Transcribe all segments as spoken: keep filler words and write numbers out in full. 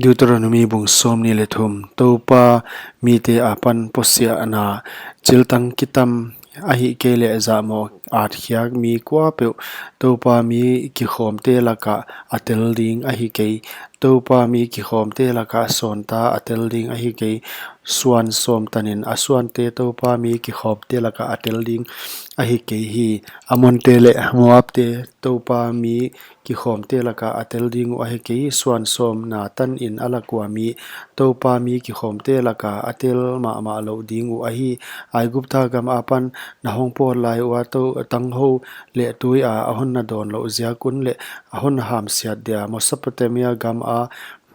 Deuteronomi bung sawmnih leh thum. Toupa mite apan posiahna chiltang kitam, ahihkeileh zahmawh atkhiak mi kuapeuh Toupa mi kikhawmte lakah a tel ding ahi kei. Toupa mi kikhawmte lakah sawnta a tel ding ahi kei. Suan sawm tanin a suante Toupa mi kikhawmte lakah a tel ding ahi kei hi. Amonte leh Moabte Toupa mi kikhawmte lakah a tel ding uh ahi kei. Suan sawmna tanin a lak ua mi Toupa mi kikhawmte lakah a tel mahmah lou ding uh ahi. Aigupta gam apan na hong pawt lai ua, tou tanghou leh tui a a hon na dawn louh ziak un leh a hon na hamsiat dia Mesopotamia gam a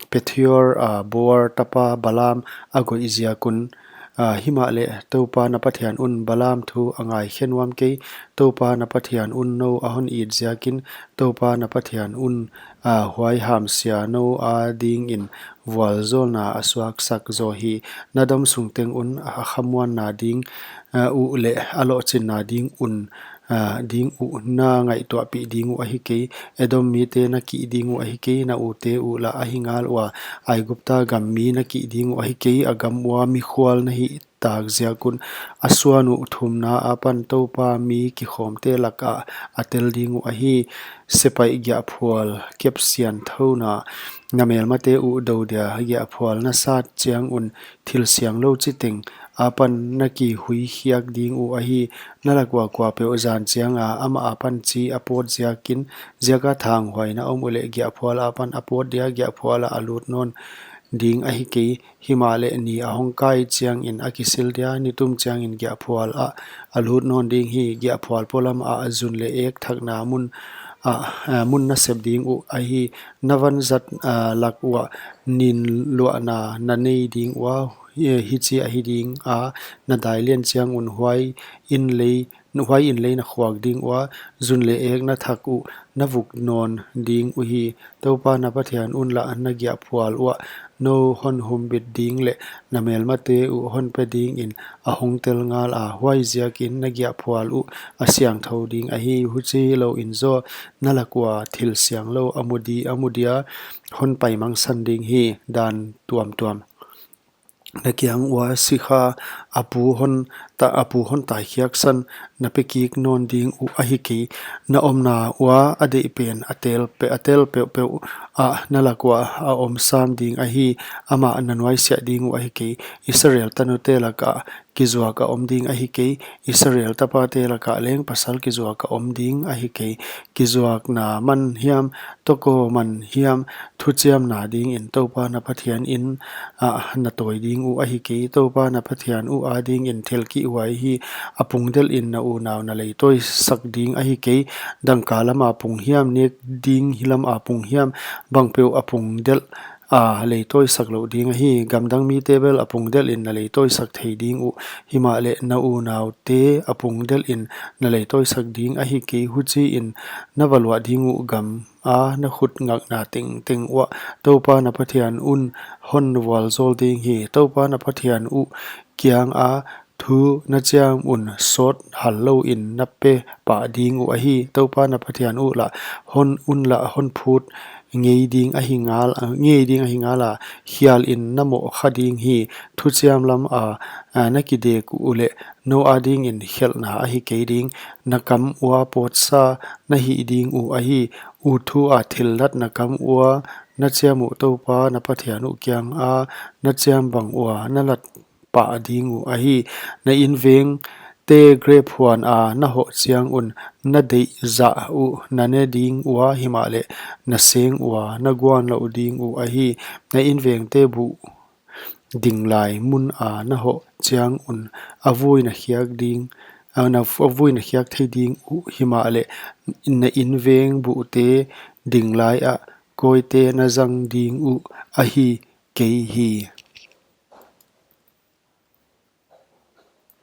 Peor a Beor tapa Balaam a goih ziak un. A, himahleh Toupa na Pathian un Balaam thu a ngaikhe nuam kei. Toupa na Pathian un nou a hon it ziakin, Toupa na Pathian un, a, huai hamsia nou adingin vualzawlna a suaksak zaw hi. Na dam sung teng un a khamuanna ding, a, uh leh a lohchinna ding un, a, ding uh na ngaihtuahpih ding uh ahi kei. Edom mite na kih ding uh ahi kei, na ute uh lah ahi ngal ua. Aigupta gam mi na kih ding uh ahi kei, a gam ua mikhual na hih tak ziak un. A suan uh thumna apan Toupa mi kikhawmte lakah a tel ding uh ahi. Sepaih giahphual kep siangthouna, na melmate uh dou dia giahphual na sat chiang un thil sianglou chiteng apan na kihuikhiak ding uh ahi. Na lak ua kuapeuh zan chianga amah apan chi a pawt ziakin, ziaka thanghuaina om uleh giahphual apan a pawt dia giahphual ah a lut nawn ding ahi kei. Himahleh ni a hong kai chiangin a kisil dia, ni tum chiangin giahphual ah a lut nawn ding hi. Giahphual polam ah zun leh ek thakna mun, ah, ah, mun na sep ding uh ahi. Na vanzat, ah, lak uah nin luahna na nei ding ua, hi, hichi ahi ding a, na dai lian chiang un huai in lei, huai in lei na khuak ding ua, zun leh ek na thak uh na vuk nawn ding uhi. Toupa na Pathian un lah na giahphual uah nou hon humbit ding leh na melmate uh hon pe dingin a hong tel ngal a, huai ziakin na giahphual uh a siangthou ding ahi. Huchi louin zaw na lak ua thil sianglou a mu di, a mu dia hon paimangsan ding hi. Dan tuamtuam. Na kiang ua sikha a pu hon ta, a pu hon taikhiaksan na pe kik nawn ding uh ahi kei. Na omna ua a deih pen a tel pe, a tel peuhpeuh ah na lak ua a om sam ding ahi. Amah na nuaisiah ding uh ahi kei. Israel tanute lakah kizuak a om ding ahi kei. Israel tapate lakah leng pasal kizuak a om ding ahi kei. Kizuakna man hiam, toko man hiam, thuchiamna dingin Toupa na Pathian in, ah, na tawi ding uh ahi kei. Toupa na Pathian uh adingin thil kihhuai hi. A pungdelhin na unau na leitawi sak ding ahi kei. Dangka lama pung hiam, nek ding hilam a pung hiam, bangpeuh a pungdelh a leitawi sak lou ding ahi. Gamdang mite bel a pungdelhin na leitawi sak thei ding uh. Himahleh na unaute a pungdelhin na leitawi sak ding ahi kei. Huchiin na va luah ding uh gam a na khut ngakna tengteng uah Toupa na Pathian un hon vualzawl ding hi. Toupa na Pathian uh kianga thu na chiam un sawt hal louin na pe pah ding uh ahi. Toupa na Pathian uh lah hon un lah hon phut ngei ding ahi ngal, ngei ding ahi ngal a, khialin na mohkha ding hi. Thuchiam lama, a, na kidek uleh nou adingin khelhna ahi kei ding. Na kam ua pawtsa na hih ding uh ahi. Utthu a thillat na kam ua na chiam uh Toupa na Pathian uh kianga na chiam bang ua na lat pah ding uh ahi. Na invengte grep huan a na hoh chiang un na deih zah uh na ne ding ua, himahleh na seng ua na guan lou ding uh ahi. Na invengte buh dinglai mun a na hoh chiang un a vui na khiak ding, a na, a vui na khiak thei ding uh, himahleh na inveng buhte dinglai ah kawite na zang ding uh ahi kei hi.